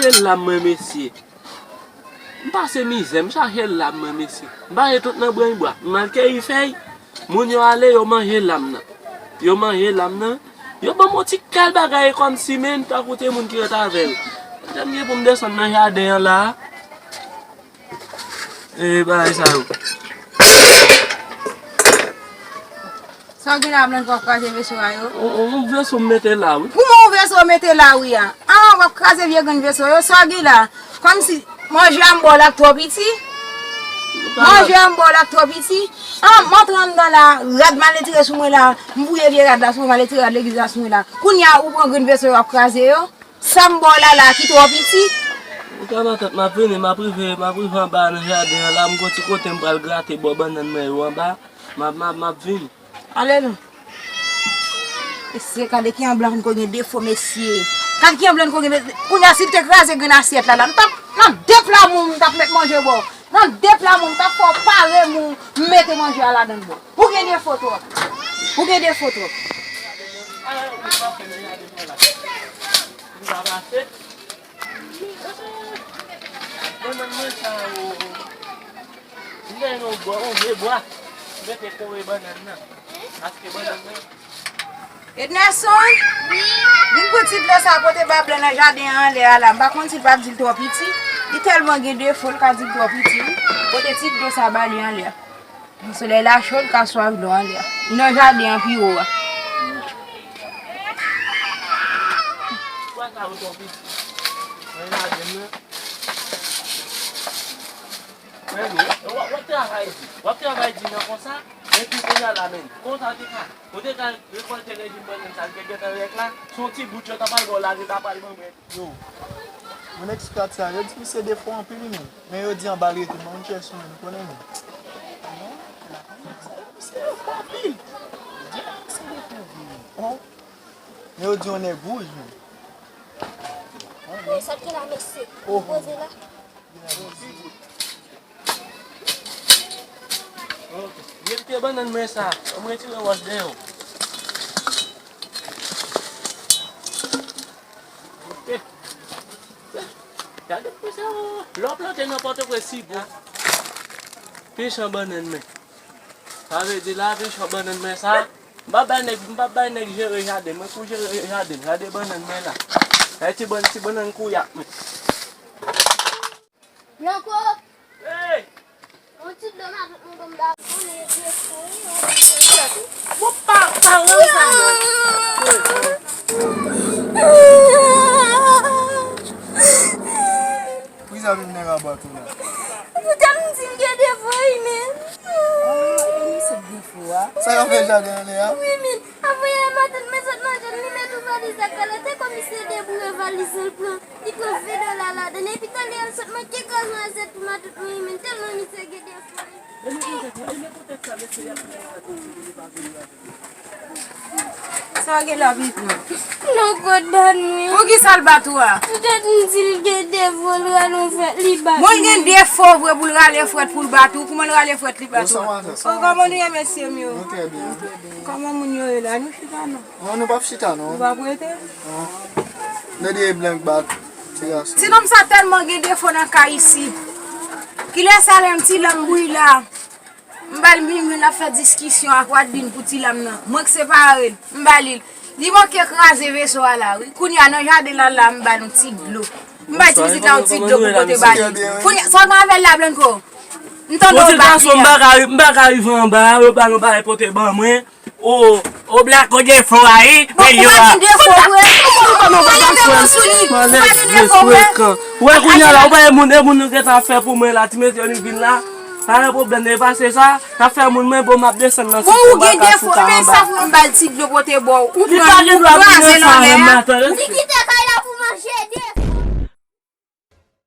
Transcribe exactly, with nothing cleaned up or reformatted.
Chache lam mwen, mesye. M pase mizè, m chache lam mwen, mesye. M pase tout nan branch bwa. M al keyi fèy. Moun yo ale, yo manje lam nan. Yo manje lam nan. Yo ban m yon ti kal bagay kòmsi, men, pa koute moun ki ret avè l. Lè m gen pou m desann nan jaden an la. E, bagay sa yo. Sa w gen la, Blanco, w ap kraze veso a yo? On, on, on veso m mete la, wi. Kouman yon veso w mete la, wi a? An, w ap kraze vye grenn veso yo, sa w gen la? Kòmsi manje a m ba w la k twò piti? Manje a m ba w la k twò piti? An, m antre anndan la, rad m al retire sou mwen la, m vouye vye rad la sou mwen, m al retire rad legliz la sou mwen la. Kounye a, ou pran grenn veso yo, w ap kraze yo? Sa m ba w la la ki twò piti? Ou ka matant, m ap vini, m ap rive, m ap rive anba nan jaden an la, m gon ti kote m pral grate bò bannann mwen yo anba, m ap, m ap, m ap vini. Ale non. Mesye, gade ki an blan ko gen defo, mesye. Gade ki an blan ko gen, kounye a si l te kraze grenn asyèt la, la, m t ap, nan de pla moun, m t ap met manje ba w. Nan de pla moun, m t ap fè w pare moun, m mete manje a ladan l ba w. Ou gen defo twòp. Ou gen defo twòp. Sa yo, ou pa fè nan jaden mwen la. Ou pa pase. Bannann mwen sa yo. M gen yon bwa, yon vye bwa. M mete kore bannann nan. Paske bannann nan. Ednerson, vin pran ti dlo sa pote ba blan nan jaden an anlè a la. M pa konn si l p ap di l twò piti. Li tèlman gen defo, l ka di l twò piti, wi. Pote ti dlo sa ba li anlè a. Solèy la cho, l ka swav dlo anlè a. Li nan jaden an pi wo a. Bwa sa yo twò piti. Nan jaden nan. Men, w ap, w ap travay di, w ap travay di nan konsa, epi kounye a la, men, konsa te ka, ou te ka rekòlte rejim bannann sa l te gentan rèk la, se yon ti bout yo ta pral ba w la, li ta pral ban mwen. Yo, moun ekspat sa, yo di misye defo anpil, wi, men, men yo di anba l rete, men moun chèche, men, nou konnen, men. Non, la, misye defo anpil. Di misye defo anpil, men. Oh. Men yo di yon nèg wouj, men. Wi, sa t gen la, mesye. Oh. Poze la. Ok. Mete bannann mwen sa. Ban m retire wòch dèyè w. Ok. Gade pou sa. Lè w plante nan Pòtoprens, si bon. Pichan bannann mwen. Sa vle di la, pichan bannann mwen sa. M pa bay nèg, m pa bay nèg jere jaden mwen pou jere jaden m. Gade bannann mwen la. Gade ti bann, ti bannann kouyap mwen. Blanco! Hey! Yon ti dlo matant mwen ban m ba ou, men e defo wi, yon defo. Bon, pa, pa rann sa non. Poukisa w vin nan rabòt ou la? Poutèt m di m gen defo wi, men. Ah, e misye k defo a. Sa y ap fè jaden anlè a? Wi, men. Apre yè matant mwen sot manje, li met yon valiz ak kalòt, e kòm misye deboure valiz lan, l pran, li pran ven dola ladan l, epi talè a l sot manke kraze yon asyèt pou matant mwen, men tèlman misye gen defo. Sa gen la pitit mwen? Non, kot bat mwen. Poukisa l bat ou a? Poutèt m di l gen defo, l rale yon frèt, li bat mwen. Moun gen defo vre pou l rale frèt pou l bat ou, kouman l rale frèt li bat ou a? Bon, sa w ap fè? O, kòman nou ye, mesye m yo? Nou trè byen. Kòman moun yo ye la? Nou chita non. Non, nou p ap chita non. Nou p ap rete? Non. Gade blank bat ti gason. Ti nonm sa tèlman gen defo nan kay isit. Kilè sa lè yon ti lanm bouyi la? M ba l minwi, l ap fè diskisyon ak Wadlin pou ti lanm nan. Mwen k separe l, m ba li l. Li manke kraze veso a la wi. Kounye a nan jaden la la, m ba l yon ti dlo. M bay ti pitit la yon ti dlo pou pote ba li. Kounye a, sa w gen avè l la, Blanco? M tande w bat li a. Yon ti gason, m pa ka, m pa ka rive anba a, yo ba l yon bagay pote ban mwen. O, o, Blanco gen fò a, wi, peyi yo a. Ou pa gen defo vre. Ou pa gen defo sou li. Ou pa gen defo vre. Ou wè kounye a la, ou pa e moun, e moun nou gentan fè pou mwen la, ti mesye yo vin la. Pa gen pwoblèm, e pase sa, n ap fè moun mwen bon, m ap desann nan sitwon ba ka chita anba. Bon, ou gen defo, men sa pou m ba l ti dlo pote ba w. Ou pran l, ou kraze l anlè a.